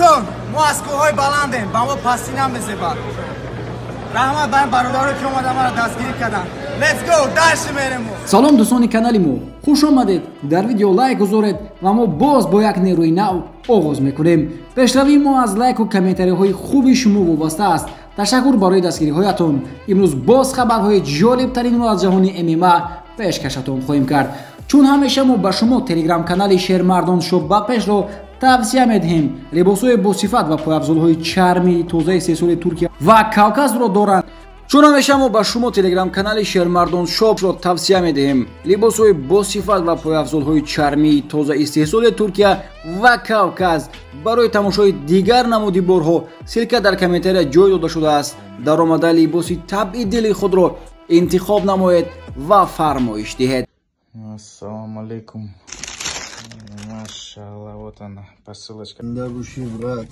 Дӯстон, мо аз кӯҳҳои баландем, ба мо пастӣ намезебад. Раҳмат ба ин бародаро, ки омада маро дастгирӣ карданд. Let's go, дальше мерем. Салом, дӯстони канали мо, хуш омадед. Дар видео лайк гузоред ва мо боз бо як нерӯи нав оғоз мекунем. Пешравии мо аз лайку комментариҳои хуби шумо вобаста аст. Ташаккур барои дастгириҳоятон. Имрӯз боз хабарҳои ҷолибтаринро аз ҷаҳони ММА пешкашатон хоҳем кард. Чун ҳамеша мо ба шумо телеграм-канали Шермардон Шоп ба пешро тавсия медиҳем. Либосҳои босифат ва пойафзолҳои чармии тозаи истеҳсоли Туркия ва Кавказро доранд. Чун ҳамеша мо ба шумо телеграм-канали Шермардон Шопро тавсия медиҳем. Либосҳои босифат ва пойафзолҳои чармии тоза истеҳсоли Туркия ва Кавказ. Барои тамошои дигар намуди борҳо ссылка дар комментария ҷой дода шудааст. Даромада либоси табъи дили худро интихоб намоед ва фармоиш диҳед. Ассалому алейкум. Машалла, вот она, посылочка. Да буши, брат.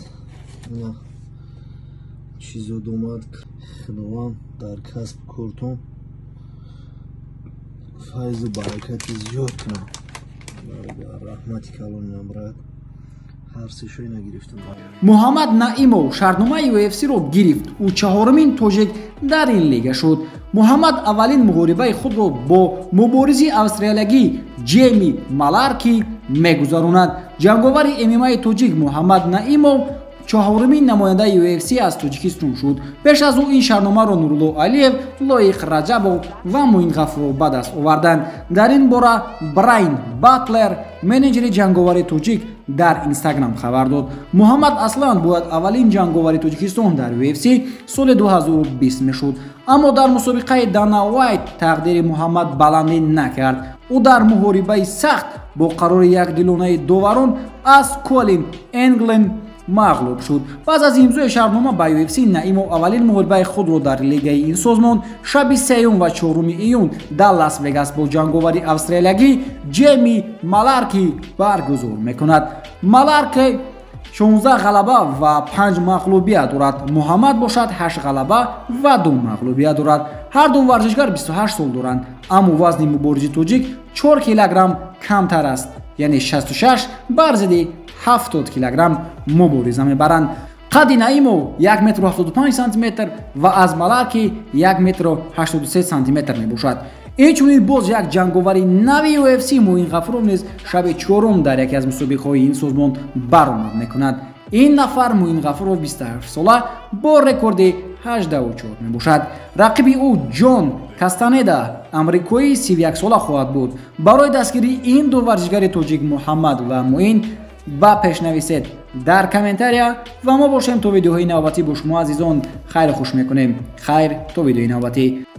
Чизо домад. Худованд дар касб кортон файзу баракати зиёд кунад. Раҳмати калонам, брат. Ҳар сешои нагирифтам. Муҳаммад Наимов шартномаи UFC-ро гирифт. Ӯ чаҳорумин тоҷик дар ин лига шуд. Муҳаммад аввалин муҳорибаи худро бо муборизи австралиягӣ Ҷеми Маларки мегузаронад. Ҷанговари ММАи тоҷик Муҳаммад Наимов чаҳорумин намояндаи UFC аз Тоҷикистон шуд. Пеш аз ӯ ин шартномаро Нурулло Алиев, Лоиқ Раҷабов ва Муин Ғафуров ба даст оварданд. Дар ин бора Брайн Батлер, менеҷери ҷанговари тоҷик, дар Инстаграм хабар дод. Муҳаммад аслан бояд аввалин ҷанговари Тоҷикистон дар UFC соли 2020 мешуд, аммо дар мусобиқаи Дана Уайт тақдири Муҳаммад баландӣ накард. Ӯ дар муҳорибаи сахт бо қарори якдилонаи доварон аз Колин Энглен мағлуб шуд. Пас аз имзои шартнома ба UFC, Наимов аввалин муҳорибаи худро дар лигаи ин созмон шаби 3 ва 4 июн дар Лас Вегас бо ҷанговари австралиягӣ Ҷеми Маларки баргузор мекунад. Маларки 16 ғалаба ва 5 мағлубият дорад. Муҳаммад бошад 8 ғалаба ва 2 мағлубият дорад. Ҳар ду варзишгар 28 сол доранд, аммо вазни муборизи тоҷик 4 килограмм камтар аст, яъне 66 бар зидди 70 килограмм мубориза мебаранд. Қадди Наимов 1 метру 75 сантиметр ва аз Маларки 1 метру 83 сантиметр мебошад. Инчунин боз як ҷанговари нави UFC Муин Ғафуров низ шаби чорум дар яке аз мусобиқаҳои ин созмон баромад мекунад. Ин нафар Муин Ғафуров 28 сола бо рекорди 84 мебошад. Рақиби ӯ Ҷон Кастанеда, амрикоии 31 сола хоҳад буд. Барои дастгирии ин ду варзишгари тоҷик Муҳаммад ва Муин ба пешнависед дар комментария ва мо бошем то видеоҳои навбатӣ бо шумо азизон хайру хуш мекунем. Хайр, то видеои навбатӣ.